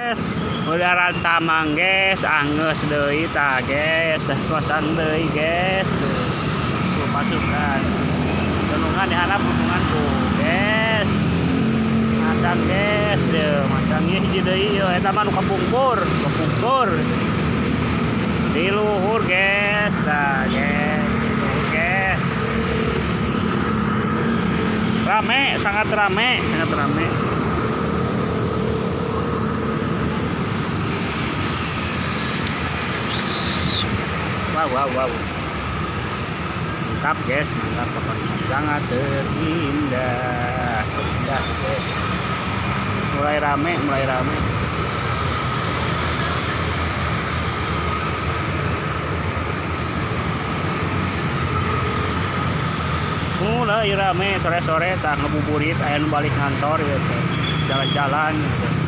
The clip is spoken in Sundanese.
Guys, udah tamang, guys, anggeus deui tah, guys, masang deui, guys. Tuh, tuh pasukan. Gunungan di handap, gunungan tuh, guys. Masang, guys, deh, masang ieu hiji deui ieu, eta mah nu kapungkur, kapungkur. Di luhur, guys, tah, guys, di luhur, guys. Rame, sangat rame, sangat rame. Wow. Mantap, guys, mantap pokoknya. Sangat terindah, terindah, guys. Mulai rame, mulai rame. Mulai rame sore-sore, tah, ngebuburit, aya nu balik kantor gitu. Jalan-jalan gitu.